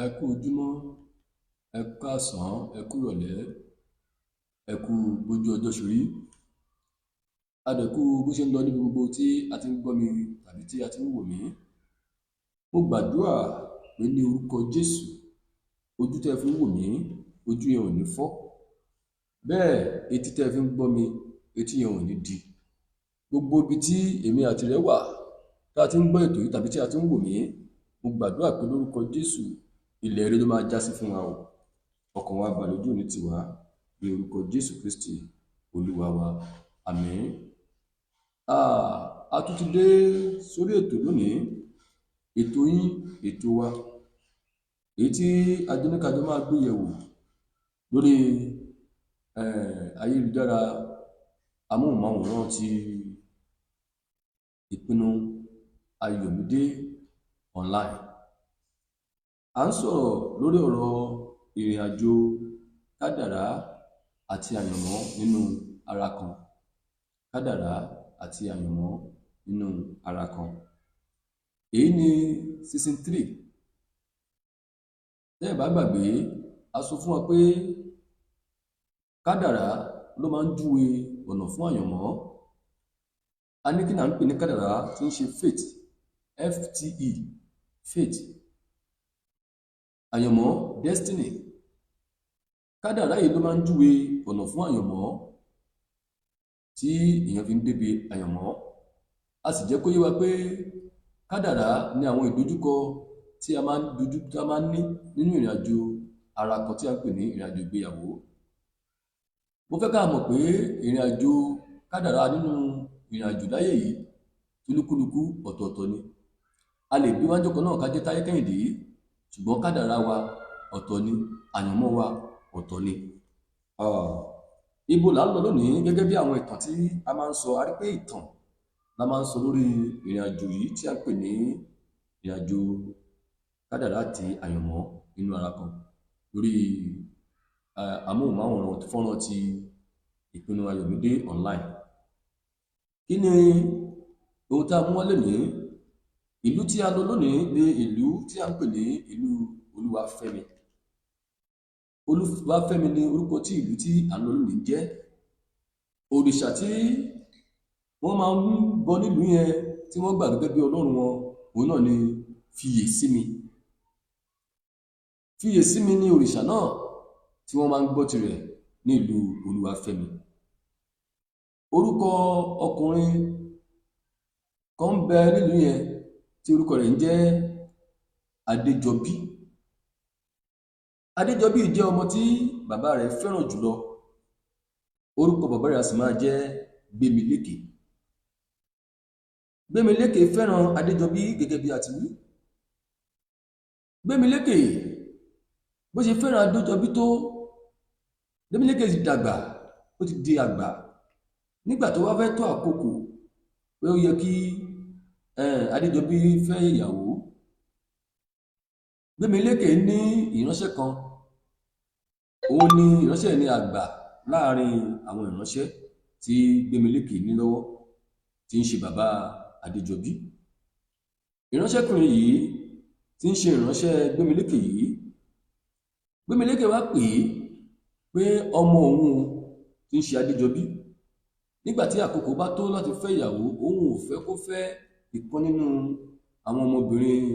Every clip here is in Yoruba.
Ẹ kú ojúmọ́, ẹ káàsán, ẹ kú ìrọ̀lẹ́, ẹ kú bójú ọjọ́ ṣe rí. A dẹ̀ kú bó ṣe ń lọ níbi gbogbo tí a ti ń gbọ́ mi tàbí tí a ti ń wò mí. Mo gbàdúrà pé ní orúkọ Jésù, ojú tẹ́ ẹ fi ń wò mí, ojú yẹn ò ní fọ́. Bẹ́ẹ̀ etí tẹ́ ẹ fi ń gbọ́ mi, etí yẹn ò ní di. Gbogbo ibi tí èmi àti rẹ wà, tá a ti ń gbọ́ ètò yìí tàbí tí a ti ń wò mí, mo gbàdúrà pé lórúkọ Jésù, ilẹ̀ rere ló máa jásí fún wa o. Ọkàn wa balẹ̀, ojú ò ní tì wá ní orúkọ Jésù Kristi Olúwa wa. Àmín. A tún ti dé sórí ètò lónìí, ètò yín, ètò wa, èyí tí Adéníkàjọ máa gbé yẹ̀wò lórí ayélujára amóhùnmáwòrán ti Ìpinnu Ayọ̀mídé Online. À ń sọ̀rọ̀ lórí ọ̀rọ̀ ìrìn àjò kádàrá àti àyànmọ́ nínú ara kan. Kádàrá àti àyànmọ́ nínú ara kan. Èyí ni season 3. Tẹ́ ẹ̀ bá gbàgbé, a sọ fún wa pé kádàrá ló máa ń júwe ọ̀nà fún àyànmọ́. A ní kí là ń pè ní kádàrá, tí ń ṣe fate, FTE, fate. Àyànmọ́, destiny. Kádàrá yìí ló máa ń júwe ọ̀nà fún àyànmọ́ tí èèyàn fi ń débi àyànmọ́. A sì jẹ́ kó yé wa pé kádàrá ní àwọn ìdojúkọ tí a máa ń dojú, tí a máa ń ní nínú ìrìn àjò ara kan tí a ń pè ní ìrìn àjò ìgbéyàwó. Mo fẹ́ ká mọ̀ pé ìrìn àjò kádàrá nínú ìrìn àjò láyé yìí, tolúkúlùkù ọ̀tọ̀ọ̀tọ̀ ni. A lè bí wájú kan náà ká jẹ́ Táyé Kẹ́hìndé, ṣùgbọ́n kádàrá wa ọ̀tọ̀ ni, àyànmọ́ wa ọ̀tọ̀ ni. Ibo là ń lọ lónìí? Gẹ́gẹ́ bí àwọn ìtàn tí a máa ń sọ, a rí pé ìtàn la máa ń sọ lórí ìrìn àjò yìí tí a ń pè ní ìrìn àjò kádàrá àti àyànmọ́ nínú ara kan lórí amóhùnmáwòrán fọ́nrán ti Ìpinnu Ayọ̀mídé Online. Kí ni ohun tí a mú wá lónìí? Ìlú tí a lọ lónìí ni ìlú tí a ń pè ní ìlú Olúwafẹ́mi. Olúwafẹ́mi ni orúkọ tí ìlú tí à ń lọ lónìí jẹ́. Òrìṣà tí wọ́n máa ń bọ nílùú yẹn, tí wọ́n gbà gẹ́gẹ́ bí ọlọ́run wọn, òun náà ni Fiyèsími. Fiyèsími ni òrìṣà náà tí wọ́n máa ń gbọ́ tirẹ̀ ní ìlú Olúwafẹ́mi. Orúkọ ọkùnrin kan ń bẹ nílùú yẹn tí orúkọ rẹ̀ ń jẹ́ Adéjọbí. Adéjọbí jẹ́ ọmọ tí bàbá rẹ̀ fẹ́ràn jùlọ. Orúkọ bàbá rẹ̀ a sì máa jẹ́ Gbémilékè. Gbémilékè fẹ́ràn Adéjọbí gẹ́gẹ́ bí a ti wí. Gbémilékè bó ṣe fẹ́ràn Adéjọbí tó, Gbémilékè ti dàgbà, ó ti di àgbà. Nígbà tó wá fẹ́ tó àkókò pé ó yẹ kí Adéjọbí fẹ́ ìyàwó, Gbémilékè ní ìránṣẹ́ kan. Òun ni ìránṣẹ́ ní àgbà láàrin àwọn ìránṣẹ́ tí Gbémilékè ní lọ́wọ́, tí ń ṣe bàbá Adéjọbí. Ìránṣẹ́kùnrin yìí tí ń ṣe ìránṣẹ́ Gbémilékè yìí, Gbémilékè wá pè é pé ọmọ òun tí ń ṣe Adéjọbí, nígbà tí àkókò bá tó láti fẹ́ ìyàwó, òun ò fẹ́ kó fẹ́ ìkan nínú àwọn ọmọbìnrin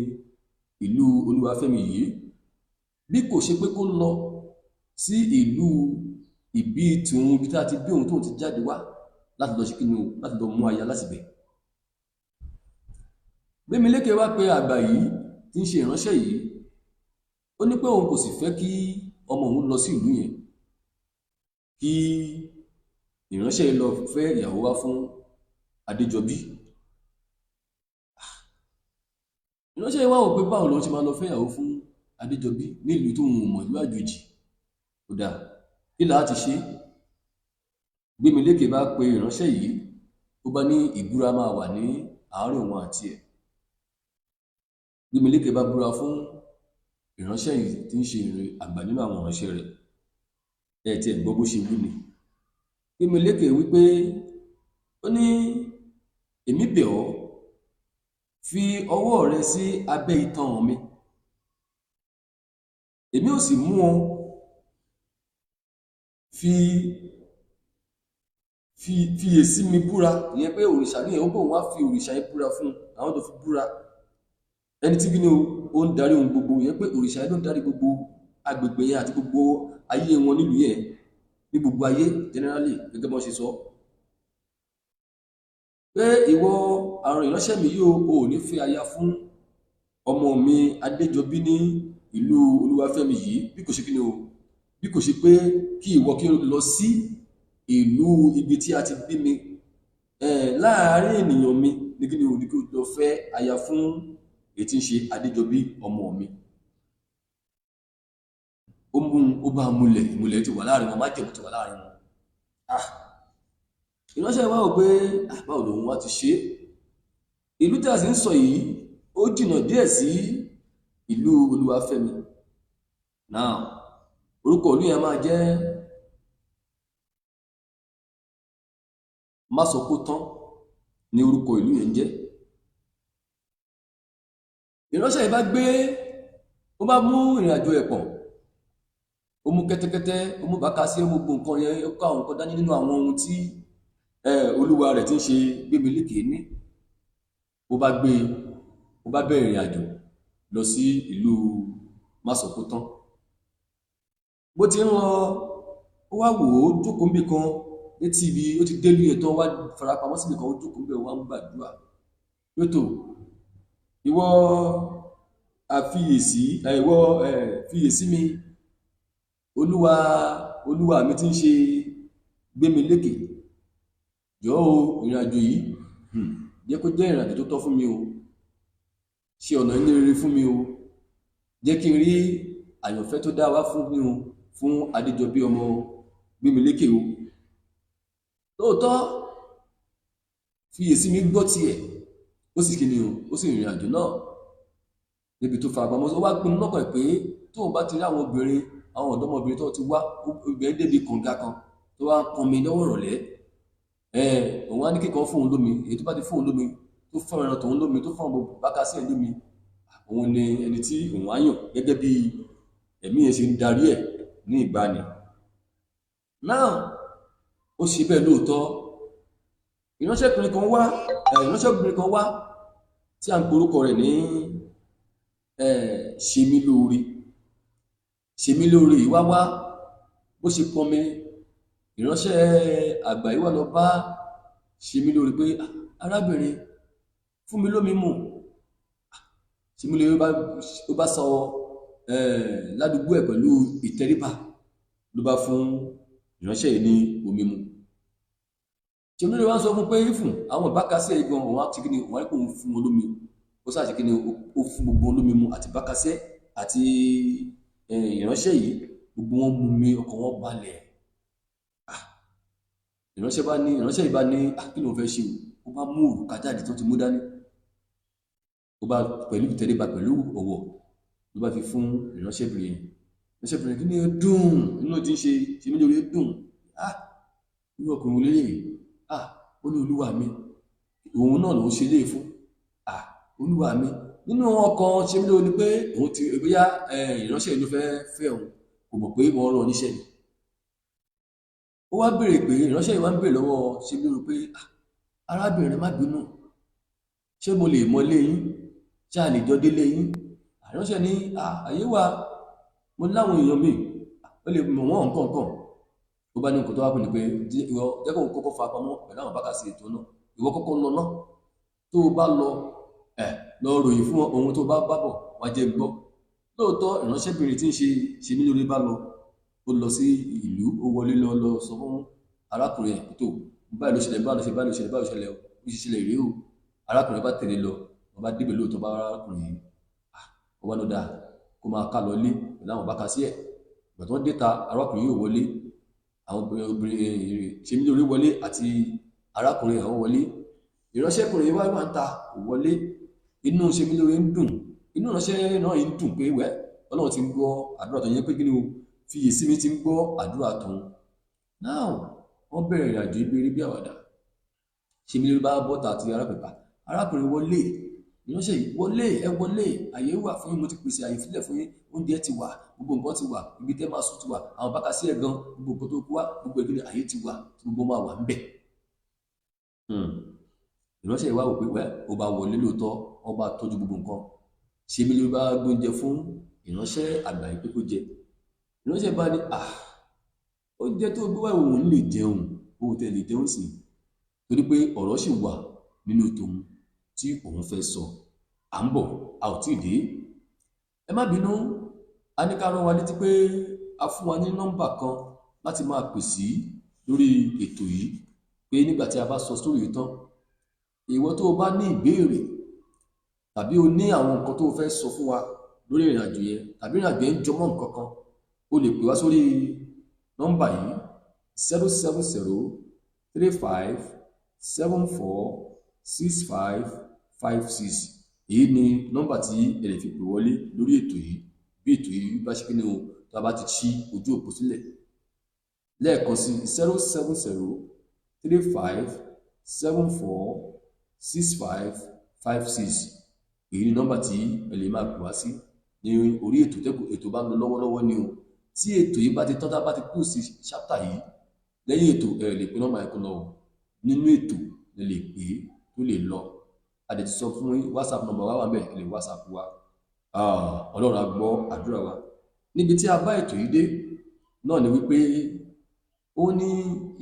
ìlú Olúwafẹ́mi yìí, bí kò ṣe pé kó lọ sí ìlú ìbí tòun, ibi tí a ti bí òun, tóun ti jáde wá, láti lọ ṣe kí ni o, láti lọ mú aya láti bẹ̀. Gbémilékè wá pe àgbà yìí tí ń ṣe ìránṣẹ́ yìí. Ó ní pé òun kò sì fẹ́ kí ọmọ òun lọ sí ìlú yẹn, kí ìránṣẹ́ yìí lọ fẹ́ ìyàwó wá fún Adéjọbí. Ìránṣẹ́ yìí wá wò pé báwo lòun ṣe máa lọ fẹ́ ìyàwó fún Adéjọbí nílùú tóun ò mọ̀, ìlú àjòjì. Ó dáa, kí là á ti ṣe? Gbémilékè bá pe ìránṣẹ́ yìí, ó bá ní ìbúra máa wà ní àárín òun àti ẹ̀. Gbémilékè bá búra fún ìránṣẹ́ yìí tí ń ṣe àgbà nínú àwọn ìránṣẹ́ rẹ̀. Ẹ tiẹ̀ gbọ́ bó ṣe wí ni. Gbémilékè wípé, ó ní, "Èmi bẹ̀ ọ́, fi ọwọ́ rẹ sí abẹ́ itan mi." Èmi ò sì mú ọ fi fiyèsí mi búra. Ìyẹn pé òrìṣà ní ẹ̀ ó bọ̀ wọ́n á fi òrìṣà yẹn búra fún àwọn tó fi búra, ẹni tí kíni ó ń darí ohun gbogbo. Ìyẹn pé òrìṣà yẹn ló ń darí gbogbo agbègbè yẹn àti gbogbo ayé wọn nílùú yẹn, ní gbogbo ayé generally, gẹ́gẹ́ bọ́n ṣe sọ pé ìwọ àrùn ìránṣẹ́ mi yóò ò ní fẹ́ aya fún ọmọ mi Adéjọbí ní ìlú Olúwafẹ́mi yìí, bí kò ṣe kíni o, bí kò ṣe pé kí ìwọ kí o lọ sí ìlú ibi tí a ti bí mi láàárín ènìyàn mi ní kíni o, ní kí o lọ fẹ́ aya fún èyí tí ń ṣe Adéjọbí ọmọ mi. Ó mú ó bá múlẹ̀, ìmúlẹ̀ ti wà láàrin wọn, májẹ̀mú ti wà láàrin wọn. Ìránṣẹ́ wa wò pé báwo lòun wá ti ṣe ìlú tí a sì ń sọ yìí, ó jìnnà díẹ̀ sí ìlú Olúwafẹ́mi náà. Orúkọ ìlú yẹn máa jẹ́ Máṣọkótán ní orúkọ ìlú yẹn jẹ́. Ìránṣẹ́ yìí bá gbé, ó bá mú ìrìn àjò ẹ̀ pọ̀, ó mú kẹ́tẹ́kẹ́tẹ́, ó mú bàkásí, ó mú gbogbo nǹkan yẹn, ó kó àwọn nǹkan dání nínú àwọn ohun tí olúwa rẹ̀ ti ń ṣe Gbémilékè ní. Ó bá gbé, ó bá bẹ̀rẹ̀ ìrìn àjò lọ sí ìlú Máṣọkótán. Bó ti ń lọ, ó wá wò ó jókòó níbì kan létí ibi ó ti délé ẹ̀ tán, wá farapamọ́ síbì kan, ó jókòó níbẹ̀, wá ń gbàdúrà pé tó ìwọ àfiyèsí, ìwọ fiyèsí mi, olúwa, olúwa mi ti ń ṣe Gbémilékè, jọ̀ọ́ o, ìrìn àjò yìí jẹ́ kó jẹ́ ìrìn àjò tó tọ́ fún mi o, ṣe ọ̀nà inú rere fún mi o, jẹ́ kí n rí àyànfẹ́ tó dá wá fún mi o, fún Adéjọbí ọmọ Gbémilékè o. Lóòótọ́ fiyèsí mi gbọ́ tiẹ̀, ó sì kí ni o, ó sì rìnrìn àjò náà níbi tó farapamọ́. Ó wá pinnu lọ́kàn ẹ̀ pé tóun bá ti rí àwọn obìnrin, àwọn ọ̀dọ́mọbìnrin tó ti wá obìnrin débi kànga kan tó wá ń pọnmi lọ́wọ́ ìrọ̀lẹ́, òun á ní kíkan fóun lómi. Èyí tó bá ti fóun lómi, tó fún ẹran tòun lómi, tó fún àwọn bákasí ẹ̀ lómi, òun ni ẹni tí òun á yàn, gẹ́gẹ́ bí ẹ̀mí yẹn ṣe ń darí ẹ̀ ní ìgbàanì náà. Ó ṣe bẹ́ẹ̀ lóòótọ́. Ìránṣẹ́kùnrin kan wá, ìránṣẹ́bìnrin kan wá tí a ń porúkọ rẹ̀ ní Ṣemílóore. Ṣemílóore yìí wá wá, bó ṣe pọnmi, ìránṣẹ́ àgbà yìí wá lọ bá Ṣemílóore pé arábìnrin, fún mi lómi mu. Ṣemílóore ó bá sọ ládùúgbò ẹ̀ pẹ̀lú ìtẹríba, ló bá fún ìránṣẹ́ yìí ní omi mu. Ṣemílóore wá sọ fún pé fún àwọn ìbákasí ẹ̀ gan, òun á ti kíni, òun á rí pé òun fún wọn lómi. Ó sáà ṣe kíni, ó fún gbogbo wọn lómi mu, àti ìbákasí àti ìránṣẹ́ yìí, gbogbo wọn mú mi, ọkàn wọn balẹ̀. Ìránṣẹ́ bá ní, ìránṣẹ́ yìí bá ní kí ló ń fẹ́ ṣe o? Ó bá mú òrùka jáde tó ti mú dání, ó bá pẹ̀lú ìtẹríba, pẹ̀lú ọ̀wọ̀, ló bá fi fún ìránṣẹ́bìnrin yẹn. Ìránṣẹ́bìnrin kí ni ó dùn inú tí ń ṣe Ṣemílóore dùn. Irú ọkùnrin wo leléyìí? Ó ní olúwa mi, òun náà lòún ṣe léè fún. Olúwa mi, nínú ọkàn Ṣemílóore ni pé òun ti bóyá ìránṣẹ́ yìí ló fẹ́ fẹ́ òun, kò mọ̀ pé wọ́n rán oníṣẹ́ ni. Ó wá béèrè pé, ìránṣẹ́ yìí wá ń béèrè lọ́wọ́ Ṣemílóore pé arábìnrin, má bínú, ṣé mo lè mọ ilé yín? Ṣé a lè jọ délé yín? Ìránṣẹ́ ní àyè wà, mo láwọn èèyàn mi, ó lè mọ̀ wọ́n nǹkan kan. Ó bá ní nǹkan tó wá pè ní pé ìwọ jẹ́ kó kọ́kọ́ fa pamọ́ pẹ̀lú àwọn bákàsí ètò náà, ìwọ kọ́kọ́ lọ náà, tó o bá lọ lọ ròyìn fún ohun tó bá bá bọ̀ wá jẹ́ gbọ́. Lóòótọ́ ìránṣẹ́bìnrin tí ń ṣe Ṣemílóore bá lọ, ó lọ sí ìlú, ó wọlé lọ lọ sọ fún arákùnrin ẹ̀ tó báyìí ló ṣẹlẹ̀, báyìí ló ṣẹlẹ̀, báyìí ló ṣẹlẹ̀, báyìí ló ṣẹlẹ̀, ó sì ṣẹlẹ̀ rèé o. Arákùnrin bá tẹ̀lé lọ, wọ́n bá débẹ̀ lóòótọ́, bá arákùnrin yìí, ó bá lọ dáa kó máa ká lọ lé pẹ̀lú àwọn bákasí ẹ̀. Ìgbà tí wọ́n dé ta, arákùnrin yóò wọlé, àwọn obìnrin Ṣemílóore wọlé àti arákùnrin àwọn wọlé. Ìránṣẹ́kùnrin yìí wá wà ń ta, kò wọlé. Inú Ṣemílóore ń dùn, inú ìránṣẹ́ náà ń dùn pé wẹ́ Ọlọ́run ti ń gbọ́ àdúrà tó yẹn, pé kí ni o, fiyèsí mi ti ń gbọ́ àdúrà tòun. Now wọ́n bẹ̀rẹ̀ ìrìn àjò ibi eré bí àwàdà. Ṣemílóore bá bọ́ta àti arákùnrin pa, arákùnrin wọlé. Ìránṣẹ́ yìí wọlé, ẹ wọlé, àyè wà fún yín, mo ti pèsè àyè sílẹ̀ fún yín, oúnjẹ ti wà, gbogbo nǹkan ti wà, ibi tẹ́ máa sùn ti wà, àwọn bákasí ẹ̀ gan, gbogbo nǹkan tó kú wá, gbogbo ìgbìnrin àyè ti wà, tí gbogbo máa wà ńbẹ̀. Ìránṣẹ́ yìí wá wò pé wẹ́ ó bá wọlé lóòótọ́, wọ́n bá tọ́jú gbogbo nǹkan. Ṣemílóore bá gbóúnjẹ fún ìránṣẹ́ àgbà yìí pé kó jẹ. Ìránṣẹ́ bá ní à, oúnjẹ tó gbé wá òun lè jẹun, òun tẹ̀ lè jẹun sí, torí pé ọ̀rọ̀ sì wà nínú tòun tí òun fẹ́ sọ. À ń bọ̀, a ò tíì dé. Ẹ má bínú, a ní ká rán wa létí pé a fún wa ní nọ́mbà kan láti máa pè sí lórí ètò yìí, pé nígbà tí a bá sọ sórí yìí tán, ìwọ tó o bá ní ìbéèrè tàbí o ní àwọn nǹkan tó o fẹ́ sọ fún wa lórí ìrìnàjò yẹn, tàbí ìrìnàjò yẹn ń jọmọ́ nǹkan kan, o lè pè wá sórí nọ́mbà yìí 070 35 74 65 56. Èyí ni nọ́mbà tí ẹ lè fi pè wọlé lórí ètò yìí bí ètò yìí bá ṣe kí ni o, tó a bá ti ṣí ojú òpó sílẹ̀. Lẹ́ẹ̀kan sí 070 35 74 65 56. Èyí ni nọ́mbà tí ẹ lè máa pè wá sí ní orí ètò tẹ́kù ètò bá ń lọ lọ́wọ́lọ́wọ́ ni o. Tí ètò yìí bá ti tán, tá a bá ti kúrò sí ṣápítà yìí, lẹ́yìn ètò ẹ lè pe nọ́mbà yẹn kó lọ o. Nínú ètò ẹ lè pè é tó lè lọ. A dẹ̀ ti sọ fún yín, WhatsApp nọ́mbà wa wà ńbẹ̀, ẹ lè WhatsApp wa. Ọlọ́run á gbọ́ àdúrà wa. Níbi tí a bá ètò yìí dé náà ni wípé ó ní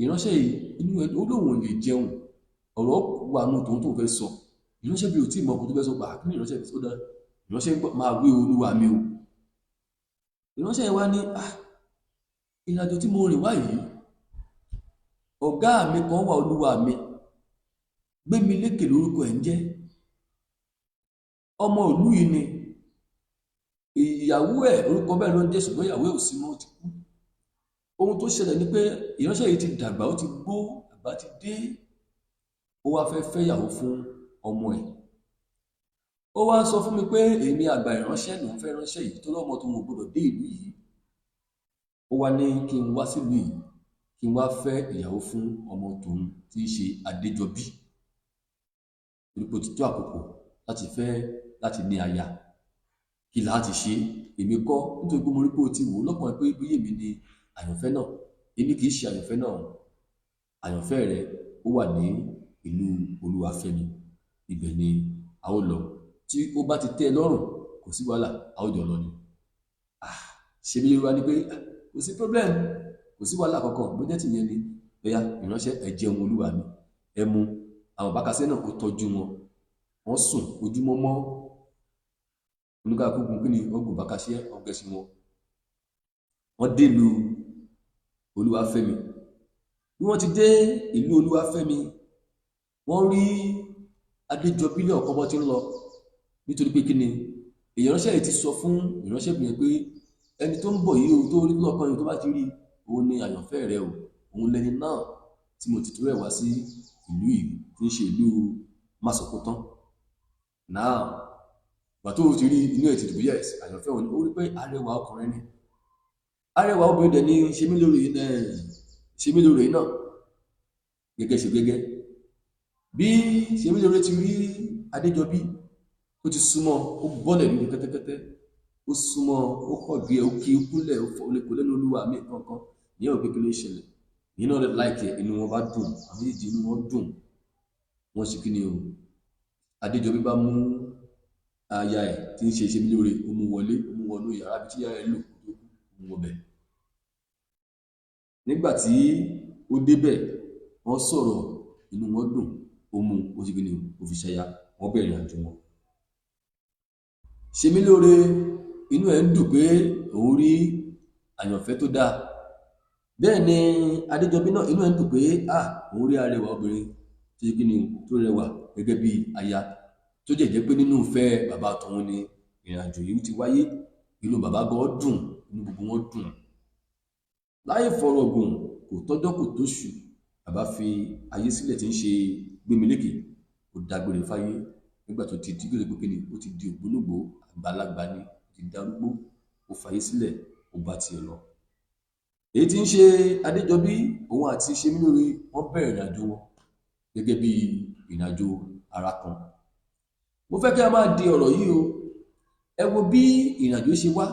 ìránṣẹ́ yìí inú ẹ ó lóun ò lè jẹun, ọ̀rọ̀ wà nù tòun tó fẹ́ sọ. Ìránṣẹ́ bí o tí mọ ọkọ̀ tó fẹ́ sọ, gbà kí ni ìránṣẹ́ fẹ́ sọ? Ìránṣẹ́ máa wí olúwa mi o. Ìránṣẹ́ yìí wá ní ìrìnàjò tí mo rìn wá yìí, ọ̀gá mi kan wà, olúwa mi, Gbémilékè lórúkọ ẹ̀ ń jẹ́, ọmọ ìlú yìí ni, ìyàwó ẹ̀ orúkọ bẹ́ẹ̀ ló ń jẹ́, ṣùgbọ́n ìyàwó ẹ̀ ò sí mọ́, ó ti kú. Ohun tó ṣẹlẹ̀ ni pé ìránṣẹ́ yìí ti dàgbà, ó ti gbó, àgbà ti dé, ó wá fẹ́ fẹ́yàwó fún ọmọ ẹ̀. Ó wá sọ fún mi pé èmi àgbà ìránṣẹ́ lòún fẹ́ ránṣẹ́ yìí, tó lọ́mọ tó wọn gbọ́dọ̀ dé ìlú yìí. Ó wá ní kí n wá sílùú yìí, kí n wá fẹ́ ìyàwó fún ọmọ tòun tí í ṣe Adéjọbí, torí pé ó ti tó àkókò láti fẹ́, láti ní aya. Kí láti ṣe? Èmi kọ́, nítorí pé mo rí pé o ti wò ó lọ́kàn pé bí èmi ni àyànfẹ́ náà, èmi kì í ṣe àyànfẹ́ náà. Àyànfẹ́ rẹ ó wà ní ìlú Olúwafẹ́mi, ibẹ̀ ni a ó lọ. Tí ó bá ti tẹ́ ẹ lọ́rùn, kò sí wàhálà, a ó jọ lọ ni. Ṣe bí Yorùbá ni pé kò sí problem, kò sí wàhálà kankan, bó jẹ́ tìyẹn ni. Bóyá ìránṣẹ́ ẹ jẹun olúwa mi, ẹ mu. Àwọn bákasẹ́ náà kò tọ́jú wọn, wọ́n sùn ojúmọ́ mọ́, oníkàkú gun kí ni wọ́n gùn bákasẹ́ ọ̀gẹ̀sìn wọn. Wọ́n dé ìlú Olúwafẹ́mi. Bí wọ́n ti dé ìlú Olúwafẹ́mi, wọ́n rí Adéjọbí ní ọ̀kan bọ́ ti ń lọ, nítorí pé kí ni ìránṣẹ́ yìí ti sọ fún ìránṣẹ́bìnrin pé ẹni tó ń bọ̀ yìí o, tó rí lọ́kàn yìí, tó bá ti rí òun ni àyànfẹ́ rẹ o, òun lẹni náà tí mo ti torí ẹ̀ wá sí ìlú yìí tí ń ṣe ìlú Másọ̀kótán. Náà ìgbà tó ti rí inú ẹ̀ ti dùn, yes, àyànfẹ́ òun ni. Ó rí pé arẹwà ọkùnrin ni, arẹwà obìnrin dẹ̀ ni Ṣemílóore náà gẹ́gẹ́ ṣe gẹ́gẹ́ bí Ṣemílóore ti rí Adéjọbí ó ti súnmọ́, ó bọ́lẹ̀ nínú kẹ́tẹ́kẹ́tẹ́, ó súnmọ́, ó kọ̀ bí ẹ, ó kí ó kúnlẹ̀, ó fọ kò lẹ́nu olúwa mi kankan. Ìyẹn ò pé kí ló ń ṣẹlẹ̀, ìyẹn náà láìkẹ́, inú wọn bá dùn, àwọn méjèèjì inú wọn dùn, wọ́n ṣe kí ni o. Adéjọbí bá mú aya ẹ̀ tí ń ṣe Ṣemílóore, ó mú wọlé, ó mú wọnú yàrá bí tí yàrá ẹ̀ lò kó tó kú, ó mú wọbẹ̀. Nígbà tí ó débẹ̀, wọ́n sọ̀rọ̀, inú wọn dùn, ó mú, ó ṣe kí ni o, ó fi ṣaya, wọ́n bẹ̀rẹ̀ àjò wọn. Ṣemílóore inú ẹ̀ ń dùn pé òun rí àyànfẹ́ tó dáa. Bẹ́ẹ̀ ni Adéjọbí náà inú ẹ̀ ń dùn pé òun rí arẹwà obìnrin tó ṣe kí ni o, tó rẹwà gẹ́gẹ́ bí aya, tó jẹ́ jẹ́ pé nínú ìfẹ́ bàbá tòun ni ìrìnàjò yìí ti wáyé. Inú bàbá gan dùn, inú gbogbo wọn dùn. Láì fọ̀rọ̀ gùn, kò tọ́jọ́ kò tóṣù, bàbá fi ayé sílẹ̀ tí ń ṣe Gbémilékè, ó dágbére fáyé nígbà tó ti di kí ló pé kí ni ó ti di ògbólógbòó àgbàlagbà ni, ó ti darúgbó, ó fayé sílẹ̀, ó bá tiẹ̀ lọ. Èyí tí ń ṣe Adéjọbí, òun àti Ṣemílóore wọ́n bẹ̀rẹ̀ ìrìnàjò wọn gẹ́gẹ́ bí ìrìnàjò ara kan. Mo fẹ́ kí a máa di ọ̀rọ̀ yìí o. Ẹ wo bí ìrìnàjò ṣe wá.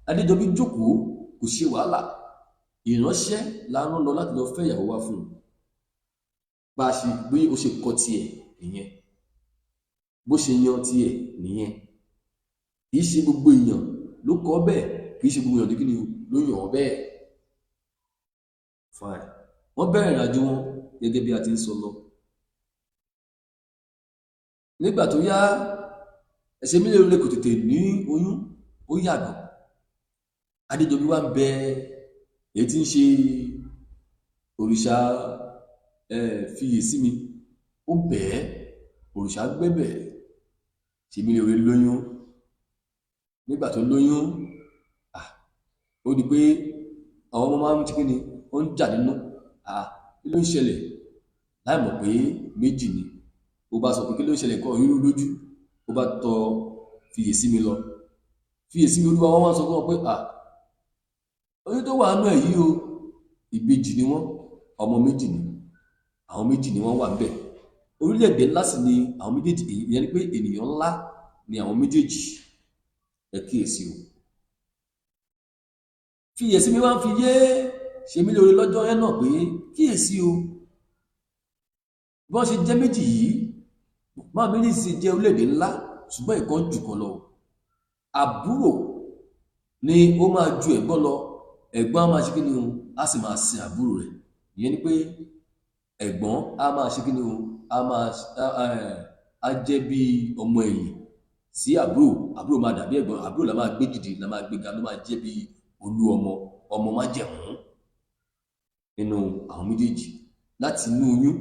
Adéjọbí jókòó, kò ṣe wàhálà, ìránṣẹ́ la rán lọ láti lọ fẹ́ ìyàwó wá fún un. Bá a ṣe bí ó ṣe kọ tiẹ̀ nìyẹn, bó ṣe yan tiẹ̀ nìyẹn. Kì í ṣe gbogbo èèyàn ló kọ bẹ́ẹ̀, kì í ṣe gbogbo èèyàn tó kí ni ló yàn ọ́ bẹ́ẹ̀. Fine, wọ́n bẹ̀rẹ̀ ìrìnàjò wọn gẹ́gẹ́ bí a ti ń sọ lọ. Nígbà tó yá, Ṣemílóore kò tètè ní oyún, ó yàgò. Adéjọbí wá ń bẹ èyí tí ń ṣe òrìṣà Fiyèsími, ó bẹ̀ẹ́, òrìṣà gbẹ́bẹ̀. Ṣemílóore lóyún. Nígbà tó lóyún, ó di pé àwọn ọmọ máa ń ṣe kí ni, ó ń jà nínú. Kí ló ń ṣẹlẹ̀? Láì mọ̀ pé méjì ni. Ó bá sọ pé kí ló ń ṣẹlẹ̀, nǹkan rírú lójú. Ó bá tọ Fiyèsími lọ. Fiyèsími olúwa wọn wá sọ fún wọn pé oyún tó wà nínú ẹ̀ yìí o, ìbejì ni wọ́n, ọmọ méjì ni, àwọn méjì ni wọ́n wà níbẹ̀. Orílẹ̀-èdè ńlá sì ni àwọn méjèèjì, ìyẹn ni pé ènìyàn ńlá ni àwọn méjèèjì. Ẹ kíyèsí o. Fiyèsími wá ń fi yé Ṣemílóore lọ́jọ́ yẹn náà pé kíyèsí o, bí wọ́n ṣe jẹ́ méjì yìí, máa méjì sì jẹ́ orílẹ̀-èdè ńlá, ṣùgbọ́n ìkan jù kan lọ. Àbúrò ni ó máa ju ẹ̀gbọ́n lọ, ẹ̀gbọ́n á máa ṣe kí ni o, á sì máa sin àbúrò rẹ̀. Ìyẹn ni pé ẹ̀gbọ́n á máa ṣe kí ni o, á máa á jẹ́ bí ọmọ ẹ̀yìn sí àbúrò, àbúrò máa dàbí ẹ̀gbọ́n, àbúrò la máa gbé dìde, la máa gbéga, ló máa jẹ́ bí olú ọmọ, ọmọ májẹ̀mú nínú àwọn méjèèjì. Láti inú oyún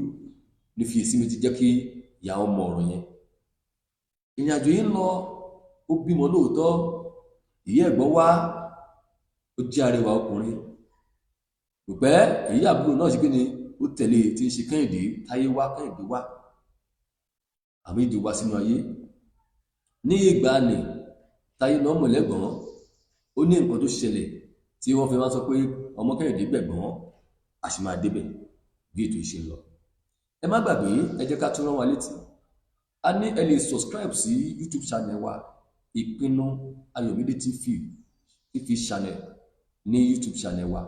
ní Fiyèsími ti jẹ́ kí ìyá ọmọ ọ̀rọ̀ yẹn. Ìrìn àjò yìí ń lọ, ó bímọ lóòótọ́. Ìyá ẹ̀gbọ́n wá, ó jẹ́ arẹwà ọkùnrin. Kò pẹ́, ìyá àbúrò náà ṣe kí ni, ó tẹ̀lé tí ń ṣe Kẹ́hìndé, Táyé wá, Kẹ́hìndé wá, àwọn méjì wá sínú ayé. Ní ìgbà nì Táyé náà mọ̀ lẹ́gbọ̀n, ó ní nǹkan tó ṣẹlẹ̀ tí wọ́n fi máa sọ pé ọmọ Kẹ́hìndé gbẹ̀gbọ́n, a sì máa débẹ̀ bí ètò ìṣe lọ. Ẹ má gbàgbé, ẹ jẹ́ ká tún rán wa létí. A ní ẹ lè subscribe sí YouTube channel wa, Ìpinnu Ayọ̀mídé TV channel ní YouTube channel wa.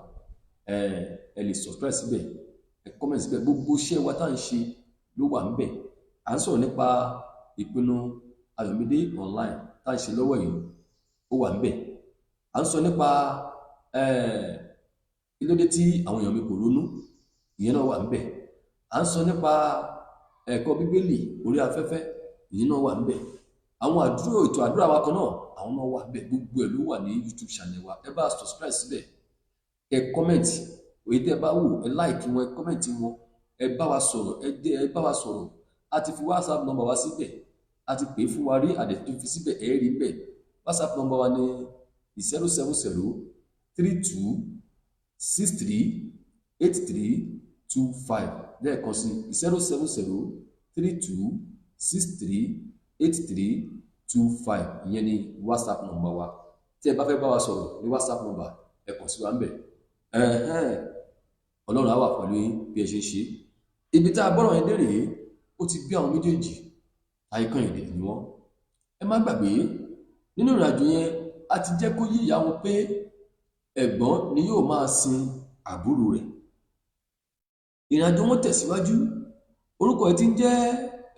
Ẹ lè subscribe síbẹ̀, ẹ comment síbẹ̀, gbogbo iṣẹ́ wa tá à ń ṣe ló wà níbẹ̀. À ń sọ̀rọ̀ nípa Ìpinnu Ayọ̀mídé online tá à ń ṣe lọ́wọ́ yìí, ó wà níbẹ̀. À ń sọ nípa kí ló dé tí àwọn èèyàn mi kò ronú, ìyẹn náà wà níbẹ̀. À ń sọ nípa ẹ̀kọ́ Bíbélì orí afẹ́fẹ́, ìyẹn náà wà níbẹ̀. Àwọn àdúrà, ètò àdúrà wa kan náà, àwọn náà wà níbẹ̀. Gbogbo ẹ̀ ló wà ní YouTube channel wa. Ẹ bá subscribe síbẹ̀, ẹ comment èyí tẹ́ ẹ bá wò, ẹ like wọn, ẹ comment wọn, ẹ bá wa sọ̀rọ̀, ẹ dé, ẹ bá wa sọ̀rọ̀. A ti fi WhatsApp number wa síbẹ̀, a ti pè é fún wa rí, àdè tó fi síbẹ̀, ẹ rí bẹ́ẹ̀. WhatsApp number wa ní 07032638325. Lẹ́ẹ̀kan sí, 07032638325, ìyẹn ni WhatsApp number wa. Tí ẹ bá fẹ́ bá wa sọ̀rọ̀ ní WhatsApp number, ẹ kàn sí wa ń bẹ̀. Ọlọ́run á wà pẹ̀lú yín bí ẹ ṣe ń ṣe. Ibi tá a bọ́rọ̀ yẹn dé rèé, ó ti bí àwọn méjèèjì, Táyé Kẹ́hìndé ni wọ́n. Ẹ má gbàgbé, nínú ìrìnàjò yẹn, a ti jẹ́ kó yí ìyá wọn pé ẹ̀gbọ́n ni yóò máa sin àbúrò rẹ̀. Ìrìnàjò wọn tẹ̀síwájú. Orúkọ ẹ̀ tí ń jẹ́,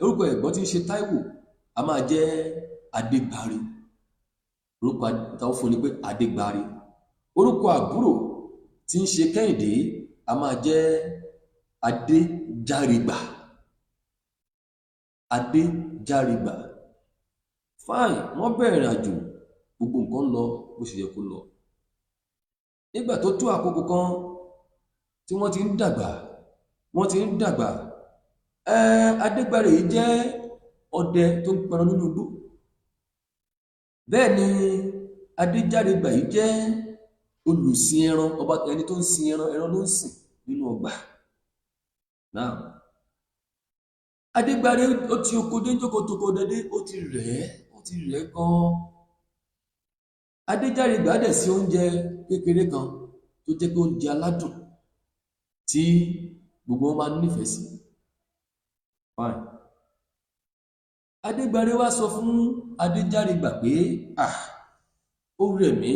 orúkọ ẹ̀gbọ́n tí ń ṣe Táíwò a máa jẹ́ Adégbáre. Orúkọ táwọn fún ni pé Adégbáre. Orúkọ àbúrò tí ń ṣe Kẹ́hìndé a máa jẹ́ Adéjáregbà. Adéjáregbà. Fine, wọ́n bẹ̀rẹ̀ ìrìnàjò, gbogbo nǹkan lọ bó ṣe yẹ kó lọ. Nígbà tó tó àkókò kan tí wọ́n ti ń dàgbà, wọ́n ti ń dàgbà, Adégbáre yìí jẹ́ ọdẹ tó ń pẹran nínú igbó. Bẹ́ẹ̀ ni Adéjáregbà yìí jẹ́ olùsìn ẹran, ọba ẹni tó ń sin ẹran, ẹran ló ń sìn nínú ọgbà. Now, Adégbáre ó ti oko dé jókòó toko dédé, ó ti rẹ̀ ẹ́, ó ti rẹ̀ ẹ́ gan-an. Adéjáregbà dẹ̀ sí oúnjẹ kékeré kan tó jẹ́ pé oúnjẹ aládùn tí gbogbo wọn máa ń nífẹ̀ẹ́ sí. Fine. Adégbáré wá sọ fún Adéjàregbà pé ah, ó rẹ̀ mí,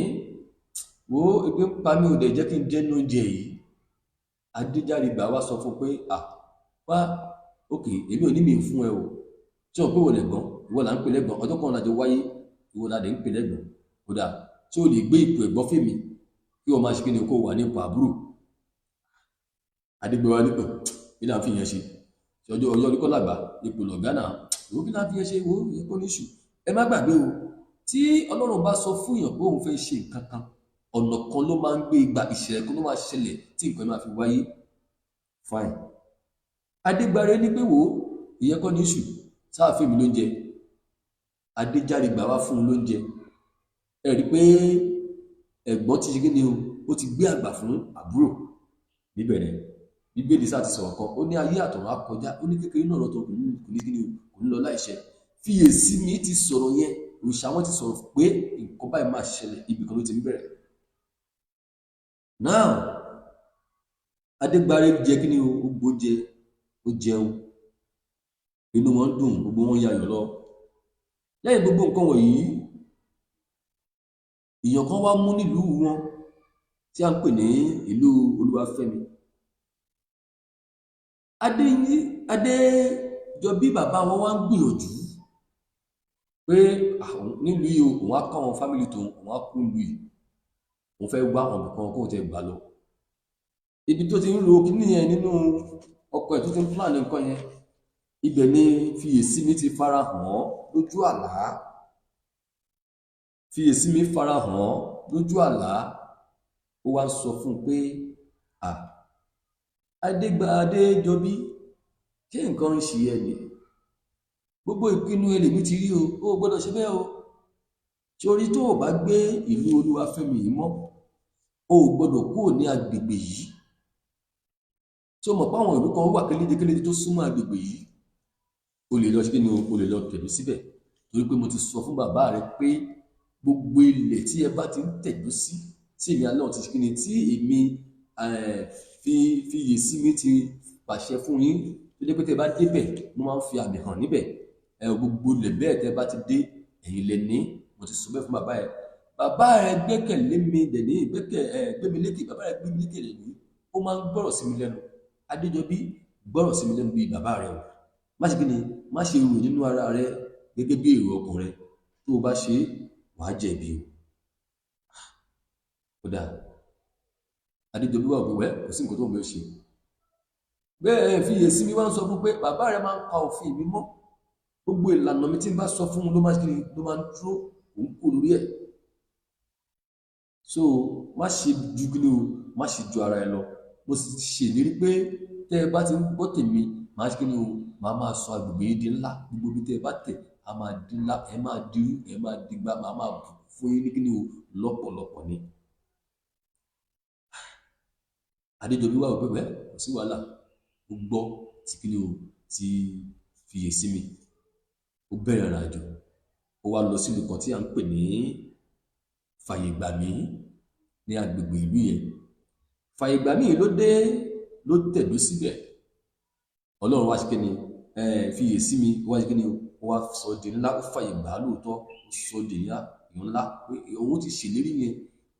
wo ebi ń pa mí, ò dẹ̀ jẹ́ kí n jẹ́ nínú oúnjẹ yìí. Adéjàregbà wá sọ fún pé ah, wá, ok, èmi ò ní mi fún ẹ o, tí wọn pé wọ́n lẹ̀gbọ́n, ìwọ là ń pè lẹ́gbọ̀n, ọjọ́ kan lájọ wáyé, ìwọ là dẹ̀ ń pè lẹ́gbọ̀n, kódà tí o lè gbé ipò ẹ̀gbọ́n fèmí kí wọ́n máa ṣe kí ni kó wà ní ipò àbúrò. Adégbèwá nípò kí là ń fi yẹn ṣe? Ọjọ́ ọjọ́ orí kọ́ làgbà, ipò lọ̀gá náà, ìwọ kí là ń fi yẹn ṣe? Wo ìyẹn kọ́ ní ìṣù. Ẹ má gbàgbé o, tí Ọlọ́run bá sọ fún èèyàn pé òun fẹ́ ṣe nǹkan kan, ọ̀nà kan ló máa ń gbé igba, ìṣẹ̀lẹ̀ kan ló máa ṣẹlẹ̀ tí nǹkan máa fi wáyé. Fine. Adégbáré ní pé wo ìyẹn kọ́ ní ìṣù, sáà fèmí lóúnjẹ. Adéjàregbà wá fún un lóúnjẹ. Ẹ rí i pé ẹ̀gbọ́n ti ṣe kí ni o, ó ti gbé àgbà fún àbúrò níbẹ̀rẹ̀. Bíbélì sáà ti sọ̀rọ̀ kan, ó ní ayé àtọ̀run á kọjá, ó ní kékeré náà lọ́tọ̀ kò ní kí ni o, kò ní lọ láìṣẹ. Fiyèsí mi ti sọ̀rọ̀ yẹn, òòṣà wọn ti sọ̀rọ̀ pé nǹkan báyìí máa ṣẹlẹ̀, ibì kan ló ti ń bẹ̀rẹ̀. Now Adégbáré jẹ kí ni o, ó gbóúnjẹ, ó jẹun, inú wọn dùn, gbogbo wọn yayọ̀ lọ. Lẹ́yìn gbogbo nǹkan wọ̀nyí, èèyàn kan wá mú nílùú wọn tí a ń pè ní ìlú Olúwafẹ́mi. Adéjọbí bàbá wọn wá ń gbìyànjú pé nílùú yìí o, òun á kọ́ àwọn family tòun, òun á kú nílùú yìí, òun fẹ́ wá ọ̀nà kan kóun tẹ gbà lọ. Ibi tó ti ń ro kíní yẹn nínú ọkọ̀ ẹ̀ tó ti ń plan nǹkan yẹn, ibẹ̀ ni Fiyèsími ti fara hàn án lójú àlá. Fiyèsími fara hàn án lójú àlá, ó wá ń sọ fún un pé à, Adéjọbí, ṣé nǹkan ń ṣe ẹ ni? Gbogbo ìpinnu ẹ lèmi ti rí o, ó gbọ́dọ̀ ṣe bẹ́ẹ̀ o. Torí tó o bá gbé ìlú Olúwafẹ́mi yìí mọ́, o ò gbọ́dọ̀ kúrò ní agbègbè yìí. Tí o mọ̀ pé àwọn ìlú kan wà kéléje kéléje tó súnmọ́ agbègbè yìí, o lè lọ sí kíni o, o lè lọ tẹ̀lé síbẹ̀, torí pé mo ti sọ fún bàbá rẹ pé gbogbo ilẹ̀ tí ẹ bá ti ń tẹ̀dó sí, tí èmi Ọlọ́run ti ṣe kíni, tí èmi Fiyèsími ti pàṣẹ fún yín, tó jẹ́ pé tẹ́ bá débẹ̀, mo máa ń fi àmì hàn níbẹ̀. Ẹ gbogbo ilẹ̀ bẹ́ẹ̀ tẹ́ bá ti dé, ẹ̀yin lẹ ní. Mo ti sọ bẹ́ẹ̀ fún bàbá ẹ. Bàbá rẹ gbẹ́kẹ̀lé mi dẹ̀ ní gbẹ́kẹ̀ ẹ gbé mi lékè, bàbá rẹ gbé mi lékè dẹ̀ ní, ó máa ń gbọ́rọ̀ sí mi lẹ́nu. Adéjọbí, gbọ́rọ̀ sí mi lẹ́nu bíi bàbá rẹ o. Má ṣe kíni, má ṣe rò nínú ara rẹ gẹ́gẹ́ bí èrò ọkàn rẹ. Tó o bá ṣe, wàá jẹ̀bi o. Ó dáa. Adéjọbí wà pé wẹ́, kò sí nǹkan tó ń bẹ ṣe bẹ́ẹ̀. Fiyèsími wá ń sọ fún pé bàbá rẹ máa ń pa òfin mi mọ́, gbogbo ìlànà mi tí n bá sọ fún un ló máa ń kiri, ló máa ń dúró, òun kò lórí ẹ̀. So má ṣe ju kí ni o, má ṣe ju ara ẹ lọ. Mo sì ti ṣèlérí pé tẹ́ ẹ bá ti ń gbọ́ tèmi, màá ṣe kí ni o, màá máa sọ agbègbè yìí di ńlá. Gbogbo ibi tẹ́ ẹ bá tẹ̀, a máa di ńlá, ẹ máa dirú, ẹ máa digba, màá máa bù fún yín ní kí ni o, lọ́pọ̀lọpọ̀ ni. Adéjọbí wà wípé wẹ́, kò sí wàhálà, ó gbọ́ tí kí ni o, ti Fiyèsími. Ó bẹ̀rẹ̀ ìrìn àjò, ó wá lọ sílùú kan tí à ń pè ní Fàyègbàmí ní agbègbè ìlú yẹn. Fàyègbàmí ló dé, ló tẹ̀dó síbẹ̀. Ọlọ́run wá ṣe kí ni, Fiyèsími wá ṣe kí ni, ó wá sọ di ńlá, ó fàyè gbà á lóòótọ́, ó sọ di ńlá, ńlá pé òun ti ṣèlérí yẹn,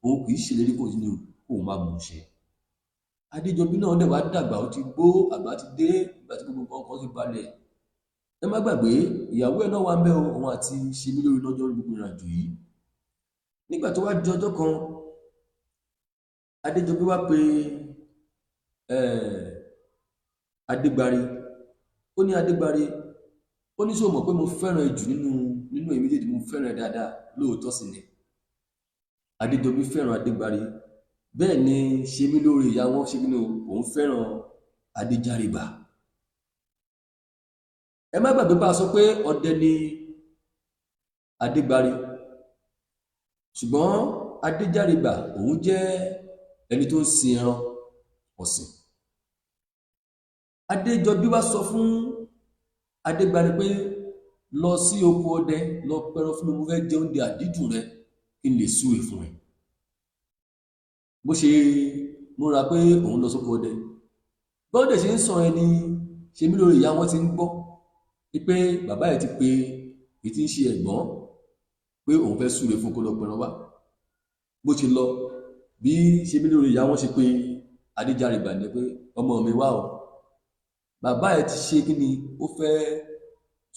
òun kì í ṣèlérí kò ní o, kóun má mú un ṣe. Adéjọbí náà dẹ̀ wá dàgbà, ó ti gbó, àgbà ti dé, ìgbà tí gbogbo nǹkan ti balẹ̀. Ẹ má gbàgbé, ìyàwó ẹ̀ náà wà ń bẹ̀ o, òun àti Ṣemílóore lọ́jọ́ gbogbo ìrìnàjò yìí. Nígbà tó wá di ọjọ́ kan, Adéjọbí wá pe Adégbáré. Ó ní Adégbáré, ó ní ṣé o mọ̀ pé mo fẹ́ràn ẹ jù nínú èmi méjèèjì, mo fẹ́ràn ẹ dáadáa, lóòótọ́ sì ni. Adéjọbí fẹ́ràn Adégbáré, bẹ́ẹ̀ ni Ṣemílóore ìyá wọn ṣe nínú òun fẹ́ràn Adéjàregbà. Ẹ má gbàgbé bá a sọ pé ọdẹ ni Adégbáré, ṣùgbọ́n Adéjàregbà òun jẹ́ ẹni tó ń sin ẹran ọ̀sìn. Adéjọbí wá sọ fún Adégbáré pé lọ sí oko ọdẹ, lọ pẹran fún mi, mo fẹ́ jẹ oúnjẹ àdídùn rẹ kí n lè súre fún ẹ. Bó ṣe múra pé òun lọ sóko ọdẹ, bọ́dẹ̀ ṣe ń sọ ẹni Ṣemílóore ìyá wọn ti ń gbọ́ pé bàbá ẹ̀ ti pe Èyí tí ń ṣe ẹ̀gbọ́n pé òun fẹ́ súre fún kó lọ pẹran wá. Bó ṣe lọ, bí Ṣemílóore ìyá wọn ṣe pé Adéjàregbà ní pé ọmọ mi wá o, bàbá ẹ ti ṣe kí ni, ó fẹ́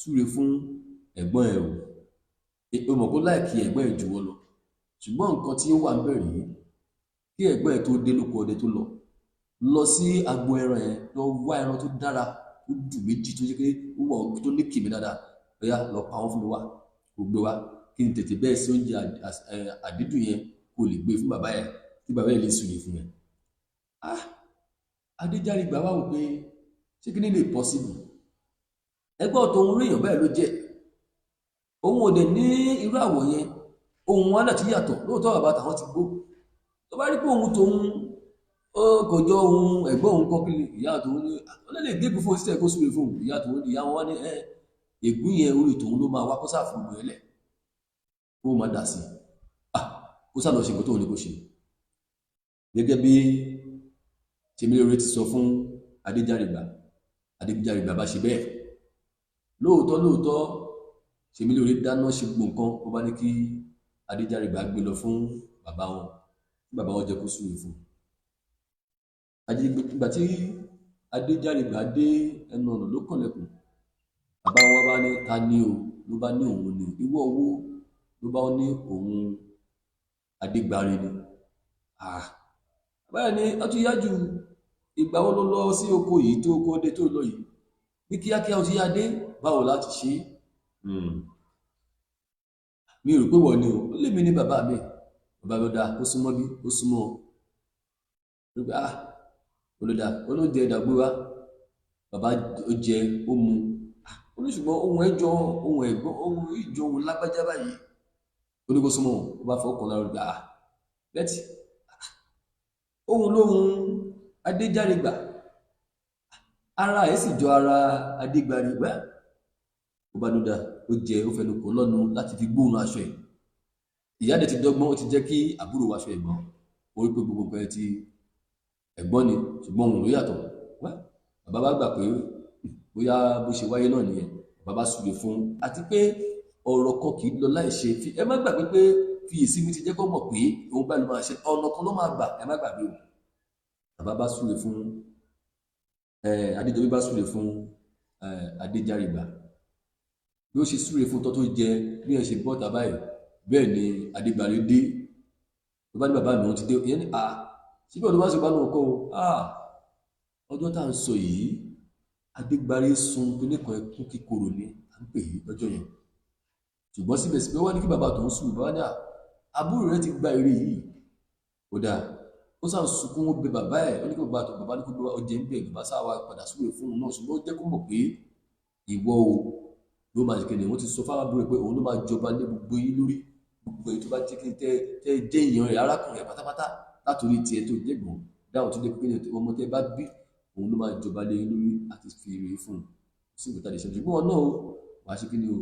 súre fún ẹ̀gbọ́n ẹ o. Ó mọ̀ kó láìkí ẹ̀gbọ́n ẹ jù wọ́n lọ, ṣùgbọ́n nǹkan tí ó wà ń bẹ̀rẹ̀ yìí, kí ẹ̀gbọ́n ẹ tó dé lóko ọdẹ tó lọ lọ sí agbo ẹran yẹn, lọ wá ẹran tó dára, tó dùn méjì, tó ṣe pé ó wà tó ní kìmí dáadáa. Bóyá lọ pa wọn fún mi wá, kó gbé wá kí n tètè bẹ́ẹ̀ sí oúnjẹ àdídùn yẹn, kó lè gbé fún bàbá yẹn, kí bàbá yẹn lè súre fún yẹn. Ah, Adéjàregbà wá wò pé ṣé kí ni lè possible? Ẹgbẹ́ tó ń rí èèyàn báyìí ló jẹ́, òun ò dẹ̀ ní irú àwọ̀ yẹn, ohun wọn náà ti yàtọ̀. Lóòótọ́ bàbá tàwọn ti gbó, tó bá rí pé òun tòun ó kò jọ ohun ẹ̀gbọ́n òun kọ́, kí ìyá tòun ní ó lè gégùn fún òṣìṣẹ́ kó súre fún ìyá tòun. Ìyá wọn wá ní ẹ ègún yẹn orí tòun ló máa wá, kó sáà fún gbogbo ẹ lẹ̀, kó má dà sí, ah, kó sáà lọ ṣe nǹkan tóun ní kó ṣe. Gẹ́gẹ́ bí Ṣemílóore ti sọ fún Adéjàregbà, Adéjàregbà bá ṣe bẹ́ẹ̀. Lóòótọ́ lóòótọ́, Ṣemílóore dáná ṣe gbogbo nǹkan, ó bá ní kí Adéjàregbà gbé lọ fún bàbá wọn, kí bàbá wọn jẹ́ kó súre fún un. Ìgbà tí Adéjàregbà dé ẹnu ọ̀nà ló kànlẹ̀kùn, bàbá wọn bá ní ta ni o? Ló bá ní òun ni. Ìwọ owó? Ló bá ní òun Adégbáre ni. Ah, báyìí ni ó ti yá ju. Ìgbà wo ló lọ sí oko yìí tó kó dé tó lọ yìí ní kíákíá? Ó ti yá dé, báwo láti ṣe? Mi rò pé wọ́n ni o. Ó lè mi ní bàbá mi. Bàbá mi dá, ó súnmọ́ bí ó súnmọ́ ọ ló pé, ah, olódà olóúnjẹ ìdàgbé wa. Bàbá ó jẹ, ó mu. Ó ní ṣùgbọ́n ohun ẹjọ́ ohun ẹ̀gbọ́n ohun ìjọ ohun lágbájá báyìí. Ó ní kó súnmọ́, ó bá fọwọ́ kan lára gbà á bẹ́ẹ̀tì ohun lóhun Adéjàregbà, ara ẹ̀ sì jọ ara Adégbáre wẹ́. Ó bá dúdà, ó jẹ, ó fẹnu kò lọ́nu láti fi gbóòórùn aṣọ ẹ̀. Ìyá dẹ̀ ti dọ́gbọ́n, ó ti jẹ́ kí àbúrò wàṣọ ẹ̀gbọ́n, ó rí pé gbogbo nǹkan ẹ ti ẹ̀gbọ́n ni, ṣùgbọ́n òun ló yàtọ̀ wẹ́. Bàbá bá gbà pé bóyá bó ṣe wáyé náà nìyẹn. Bàbá bá súre fún, àti pé ọ̀rọ̀ kan kì í lọ láì ṣe. Ẹ má gbàgbé pé Fiyèsími ti jẹ́ kó mọ̀ pé òun báyìí ló máa ṣe, ọ̀nà kan ló máa gbà. Ẹ má gbàgbé o. Bàbá bá súre fún Adéjọbí, bá súre fún Adéjàregbà. Bí ó ṣe súre fún tọ́ tó jẹ, bí ẹ ṣe bọ́ tàbá yìí, bẹ́ẹ̀ ni Adégbáre dé. Ló bá ní bàbá mi òun ti dé. Ìyẹn ní à síbẹ̀ ló bá ṣe bá lóun kọ́ o. Ọjọ́ tá à ń sọ yìí, Adégbáre sun kíníkan, ẹkún kíkorò ni à ń pè é lọ́jọ́ yẹn. Ṣùgbọ́n síbẹ̀síbẹ̀ wá ní kí bàbá tòun sùn. Bàbá ní à, àbúrò rẹ ti gba èrè yìí, ó dáa. Ó sàn sunkún, ó bẹ bàbá ẹ̀, ó ní kí bàbá tó bàbá ní kó gbé ọjẹ́ ń bẹ̀. Bàbá sáà wá padà súre fún un náà, ṣùgbọ́n ó jẹ́ kó mọ̀ pé ìwọ o ló máa ṣe kéde. Wọ́n ti sọ fáwọn àbúrò pé òun ló máa jọba lé gbogbo yín lórí, gbogbo èyí tó bá jẹ́ kí tẹ́ tẹ́ jẹ́ èèyàn rẹ̀, arákùnrin rẹ̀ pátápátá, látòrí tiẹ̀ tó jẹ́gbọ̀n dáhùn tó dé pé ọmọ tẹ́ bá bí, òun ló máa jọba lé yín lórí. Àti fi èrè fún un sí ìgbà tá a lè ṣe. Ṣùgbọ́n wọn náà o wàá ṣe kí ni o,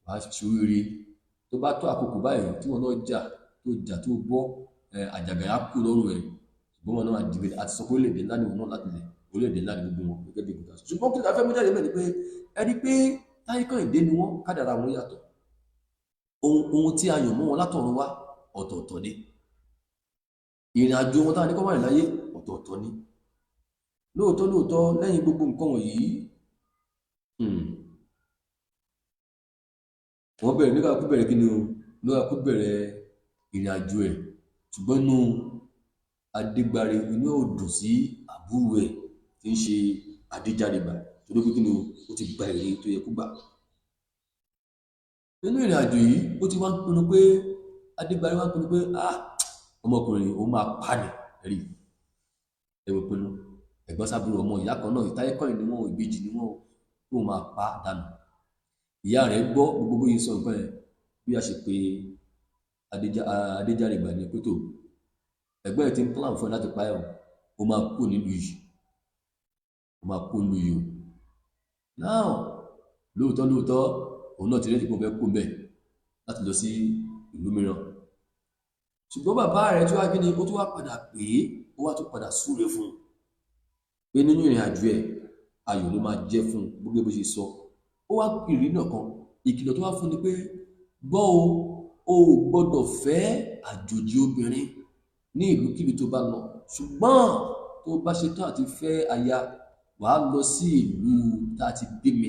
wàá ṣe oríire. Tó bá tó àkókò báyìí tí wọn náà jà, tó jà tó bọ́ àjàgà yà kú lọ́rùn ẹ̀, ṣùgbọ́n wọn náà dìbò àti sọ pé orílẹ̀-èdè ńlá ni wọn náà láti lẹ̀, orílẹ̀-èdè ńlá ni gbogbo wọn gẹ́gẹ́ bí ìgbà. Ṣùgbọ́n kí la fẹ́ mú jáde mẹ́rin pé ẹni pé Táyé Kẹ́hìndé ni wọ́n, kádàrá wọn yàtọ̀. Ohun tí a yàn mọ́ wọn látọ̀run wá ọ̀tọ̀ọ̀tọ̀ ni. Ìrìn àjò wọn táwọn ní kọ́ wà láyé ọ̀tọ̀ọ̀tọ̀ ni. Lóòótọ́ lóòótọ́, lẹ́yìn gbogbo nǹkan wọ̀nyí, wọ́n bẹ̀rẹ̀ nígbà kú bẹ̀rẹ̀ kí ni o, nígbà kú bẹ̀rẹ̀ ìrìn àjò ẹ̀. Ṣùgbọ́n inú Adégbáre inú ò dùn sí àbúrò ẹ̀ tí ń ṣe Adéjàregbà, torí pé kí ni o, ó ti gba èrè tó yẹ kó gbà. Nínú ìrìn àjò yìí, ó ti wá ń pinnu pé Adégbáre wá ń pinnu pé ah, ọmọkùnrin òun máa pa ni. Rí ẹ̀rọ pinnu ẹ̀gbọ́n sábúrò, ọmọ ìyá kan náà, Táyé Kẹ́hìndé ni wọ́n, ìbejì ni wọ́n, kó máa pa dànù. Ìyá rẹ̀ gbọ́ gbogbo bóyá sọ nǹkan yẹn, bí a ṣe pé Adéjàregbà ní pé tó ẹ̀gbọ́n ẹ̀ ti ń plan fún ẹ láti pa ẹ̀ o, ó máa kú nílùú yìí, ó máa kú nílùú yìí o. Now, lóòótọ́ lóòótọ́, òun náà ti rẹ́dí pé òun fẹ́ kú mbẹ̀ láti lọ sí ìlú mìíràn. Ṣùgbọ́n bàbá rẹ̀ tó wá kí ni, ó tún wá padà pé ó wá tún padà súre fún un pé nínú ìrìn àjò ẹ̀, ayọ̀ ló máa jẹ́ fún un gbogbo bó ṣe sọ. Ó wá ìrírí náà kan Ìkìlọ̀ tó wá fún ni pé gbọ́ o, o ò gbọ́dọ̀ fẹ́ àjòjì obìnrin ní ìlúkílùú tó bá lọ, ṣùgbọ́n tó bá ṣetán àti fẹ́ aya, wàá lọ sí ìlú tá a ti bí mi,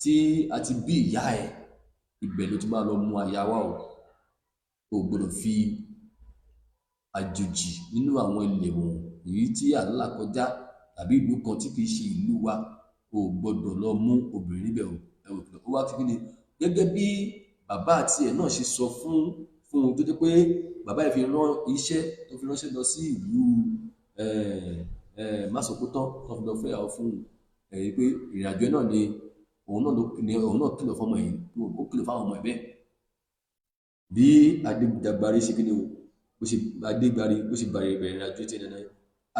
tí a ti bí ìyá ẹ̀, ibẹ̀ ló ti máa lọ mú aya wá o. O gbọ́dọ̀ fi àjòjì nínú àwọn ilẹ̀ wọ̀nyí tí à ń là kọjá tàbí ìlú kan tí kìí ṣe ìlú wa, o gbọ́dọ̀ lọ mú obìnrin níbẹ̀ o. Ẹ wò ó wá kí ni gẹ́gẹ́ bí bàbá àti ẹ̀ náà ṣe sọ fún un tó jẹ́ pé bàbá ẹ̀ fi rán iṣẹ́ tó fi ránṣẹ́ lọ sí ìlú Másọkútán tó fi lọ fẹ́yàwó fún un, ẹ̀ pé ìrìnàjò náà ni òun náà kìlọ̀ fọmọ yìí, ó kìlọ̀ fáwọn ọmọ ẹ̀ bẹ́ẹ̀. Bí Adégbárí ṣe kí ni o, bó ṣe Adégbárí bó ṣe bẹ̀rẹ̀ ìrìnàjò tí ẹ̀ náà,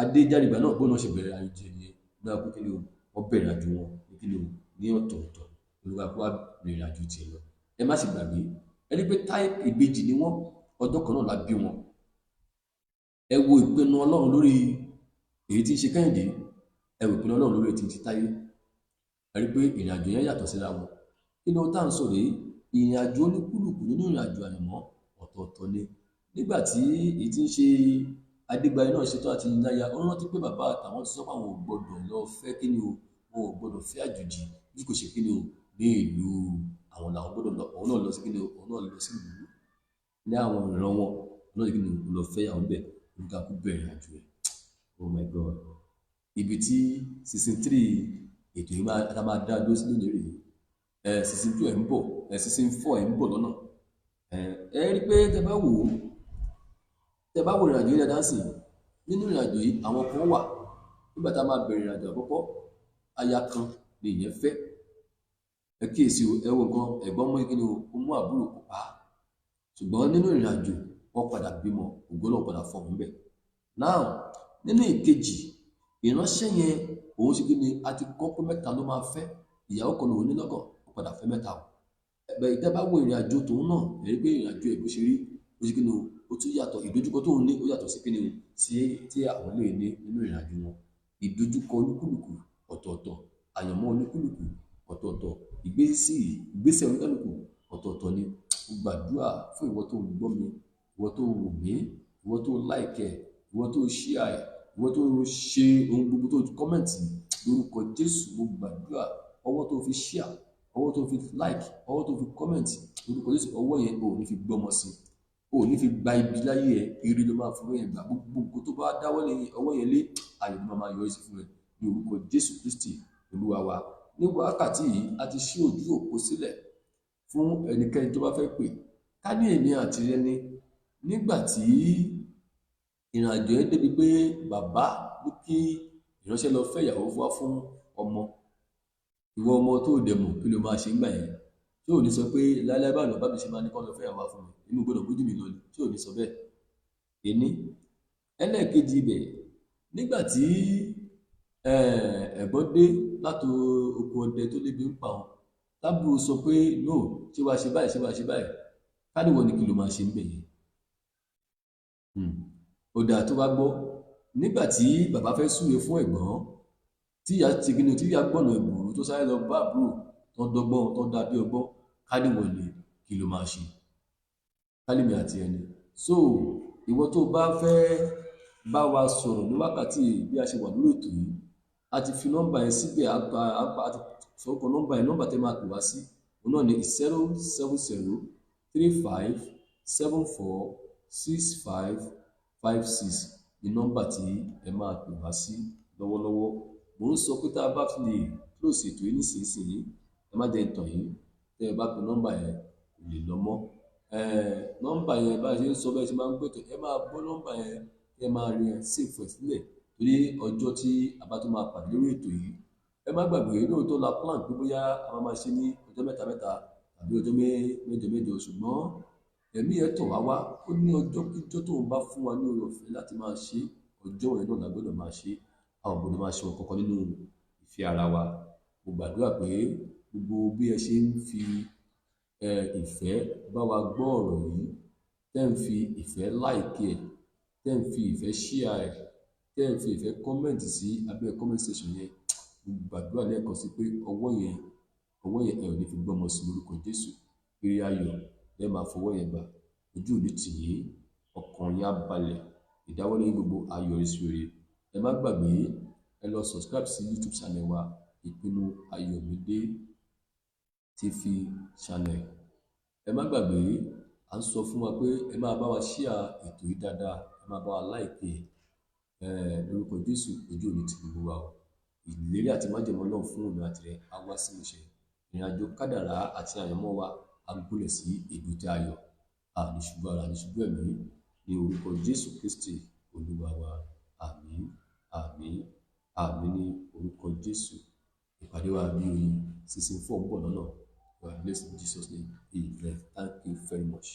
Adéjàrígbà náà bó náà ṣe bẹ̀rẹ̀ ìrìnàjò yẹn náà kó kí ni o, wọ́n bẹ̀rẹ̀ ìrìnàjò wọn ní kí ni o ní ọ̀tọ̀ọ̀tọ̀, olúwa kó wá bẹ̀rẹ̀ ìrìnàjò tiẹ̀ lọ. Ẹ má sì gbàgbé, ẹ rí pé táì ìbejì ni wọ́n, ọjọ́ kan náà la bí wọn. Ẹ wo ìpinnu Ọlọ́run lórí èyí tí ń ṣe Kẹ́hìndé, ẹ wo ìpinnu Ọlọ́run lórí èyí tí ń ṣe Táyé. Ẹ rí pé ìrìnàjò yẹn yàtọ̀ síra wọn. Kí ni ohun tá à ń sọ rèé? Ìrìnàjò oníkúlùkù nínú ìrìnàjò àyànmọ́ ọ̀tọ̀ọ̀tọ̀ ni. Nígbà tí èyí tí ń ṣe Adégbárí náà ṣetán àti náya, ó rántí pé bàbá àtàwọn ti sọ pé àwọn ò gbọdọ̀ lọ fẹ́ kí ni o, wọn ò gbọdọ̀ fẹ́ àjòjì bí kò ṣe kí ni o ní ìlú àwọn làwọn gbọdọ̀ lọ. Òun náà lọ sí kí ni o, òun náà lọ sí ìlú ní àwọn ìran wọn, òun náà kí ni o lọ fẹ́ àwọn bẹ́ẹ̀, oníkàkú bẹ̀rẹ̀ ìrìnàjò ẹ̀. Oh my God! Ibi tí season 3 ètò yìí máa dá dúró sí lónìí rèé. Season 2 ẹ̀ ń bọ̀, season 4 ẹ̀ ń bọ̀ lọ́nà. Ẹ rí pé tẹ bá wò ó, tẹ bá wo ìrìnàjò yìí dáadáa sí, nínú ìrìnàjò yìí àwọn kan wà nígbà tá a máa bẹ̀rẹ̀ ìrìnàjò àkọ́kọ́, aya kan ni ìyẹn fẹ́. Ẹ kíyèsí o, ẹ wo nǹkan, ẹ̀gbọ́n mú kí ni o, ó mú àbúrò kó pa á. Ṣùgbọ́n nínú ìrìnàjò wọ́n padà bímọ, ògo náà padà fọhùn bẹ́ẹ̀. Now nínú ìkejì, ìránṣẹ́ yẹn òun ṣe kí ni a ti kọ́ pé mẹ́ta ló máa fẹ́, ìyàwó kan lòun ní lọ́kàn, ó padà fẹ́ mẹ́ta o. Ẹ̀bẹ̀ ìtẹ́ bá wo ìrìnàjò tòun náà, ẹ rí pé ìrìnàjò ẹ̀ bó ṣe rí, bó ṣe kí ni o, ó tún yàtọ̀. Ìdojúkọ tóun ní ó yàtọ̀ sí kí ni o sí tí àwọn lè ní nínú ìrìnàjò wọn. Ìdojúkọ olúkúlùkù ọ̀tọ̀ọ̀tọ̀, àyànmọ́ olúkúlùkù ọ̀tọ̀ọ̀tọ̀, ìgbésẹ̀ olúkúlùkù ọ̀tọ̀ọ̀tọ̀ ni. Mo gbàdúrà fún ìwọ tó ń gbọ́ mi, ìwọ tó wù mí, ìwọ tó like ẹ̀, ìwọ tó share ẹ̀, ìwọ tó ṣe ohun gbogbo tó kọ́mẹ̀ntì lórúkọ Jésù. Mo gbàdúrà ọwọ́ tó fi share, ọwọ́ tó fi like, ọwọ́ tó fi comment lórúkọ Jésù, ọwọ́ yẹn ò ní fi gbọ́mọ sí, ò ní fi gba ibi láyé ẹ, ire ló máa fún yẹn gbà. Gbogbo nǹkan tó bá dáwọ́ lé ọwọ́ yẹn lé, ayọ̀ ló máa yọrí sí fún ẹ ní orúkọ Jésù Kristi Olúwa wa. Ní wákàtí yìí a ti ṣí ojú òpó sílẹ̀ fún ẹnikẹ́ni tó bá fẹ́ pè. Ká ní èmi àti rẹ ni nígbà tí ìrìnàjò yẹn débi pé bàbá ní kí ìránṣẹ́ lọ fẹ́ ìyàwó wá fún ọmọ, ìwọ ọmọ tó dẹ̀ mọ̀ kí ló máa ṣe ńgbà yẹn, tí ò ní sọ pé láíláí báwo lọ bá mi ṣe máa ní kọ́ lọ fẹ́ ìyàwó wá fún mi, inú gbọ́dọ̀ bójú mi lọ ni, tí ò ní sọ bẹ́ẹ̀. Ení ẹlẹ́ẹ̀kejì ibẹ̀, nígbà tí ẹ̀gbọ́n dé láti oko ọdẹ tó lébi ń pa wọn, tábùrù sọ pé no, ṣé wàá ṣe báyìí, ṣé wàá ṣe báyìí, káníwọ̀ ni kí ló máa ṣe ń bẹ̀ yẹn. Ó dáa tó bá gbọ́. Nígbà tí bàbá fẹ́ súre fún ẹ̀gbọ́n, tí ìyá ti gbinú, tí ìyá gbọ̀nà ìgbòho tó sáré lọ bá àbúrò tó ń dọ́gbọ́n tó ń dàbí ọgbọ́n, káníwọ̀ ni kí ló máa ṣe, kálímì àti ẹni. So ìwọ tó bá fẹ́ bá wa sọ̀rọ̀ ní wákàtí bí a ṣe wà lórí ètò yìí, a ti fi nọ́mbà yẹn síbẹ̀, a ti sọ̀kọ̀ nọ́mbà yẹn, nọ́mbà tẹ́ máa pè wá sí òun náà ní 070 35 74 65 56 ní nọ́mbà tí ẹ máa pè wá sí lọ́wọ́lọ́wọ́. Mò ń sọ pé tá a bá fi lè close ètò yìí nísinsìnyí, ẹ má jẹ́ ìtàn yìí, tẹ́ ẹ bá pe nọ́mbà yẹn kò lè lọ mọ́. Nọ́mbà yẹn bá a ṣe ń sọ bẹ́ẹ̀ ṣe máa ń gbé ètò, ẹ máa gbọ́ nọ́mbà yẹn, ẹ máa rí ẹ save ẹ sílẹ̀ torí ọjọ́ tí a bá tún máa pàdé lórí ètò yìí. Ẹ má gbàgbé lóòótọ́ la plan pé bóyá a máa ṣe ní ọjọ́ mẹ́ta mẹ́ta tàbí ọjọ́ mẹ́jọ mẹ́jọ, ṣùgbọ́n ẹ̀mí ẹ̀ tọ̀ wá wá, ó ní ọjọ́ kíjọ́ tóun bá fún wa ní oore ọ̀fẹ́ láti máa ṣe, ọjọ́ yẹn náà la gbọ́dọ̀ máa ṣe. A ò gbọ́dọ̀ máa ṣe ohun kankan nínú ìfẹ́ ara wa. Mo gbàdúrà pé gbogbo bí ẹ ṣe ń fi ìfẹ́ bá wa gbọ́ ọ̀rọ̀ yìí, tẹ́ ń fi ìfẹ́ like ẹ̀, tẹ́ ń fi ìfẹ́ share ẹ̀, tẹ́ ń fi ìfẹ́ comment sí abẹ́ comment section yẹn, mo gbàdúrà lẹ́ẹ̀kan sí pé ọwọ́ yẹn, Ọwọ́ yẹn, ẹ ò ní fi gbọ́mọ sí lórúkọ Jésù. Ire ayọ̀ lẹ́ẹ̀ máa fọwọ́ yẹn gbà. Ojú ò ní tì yín, ọkàn yín á balẹ̀, ìdáwọ́lé yín gbogbo á yọrí sí rere. Ẹ má gbàgbé, ẹ lọ subscribe sí YouTube channel wa, Ìpinnu Ayọ̀mídé TV channel. Ẹ má gbàgbé, à ń sọ fún wa pé ẹ máa bá wa share ètò yìí dáadáa, ẹ máa bá wa like ẹ. Lórúkọ Jésù, ojú ò ní ti gbogbo wa o. Ìlérí àti májẹ̀mú Ọlọ́run fún òun àti rẹ̀ á wá sí ìmúṣẹ. Ìrìn àjò kádàrá àti àyànmọ́ wa á gúnlẹ̀ sí èbúté ayọ̀. Àní ṣubú ara, àní ṣubú ẹ̀mí, ní orúkọ Jésù Kristi Olúwa wa. Àmín, àmín, àmín ní orúkọ Jésù. Ìpàdé wa bí oyin, season 4 ń bọ̀ lọ́nà. You are blessed in Jesus' name, amen. Thank you very much.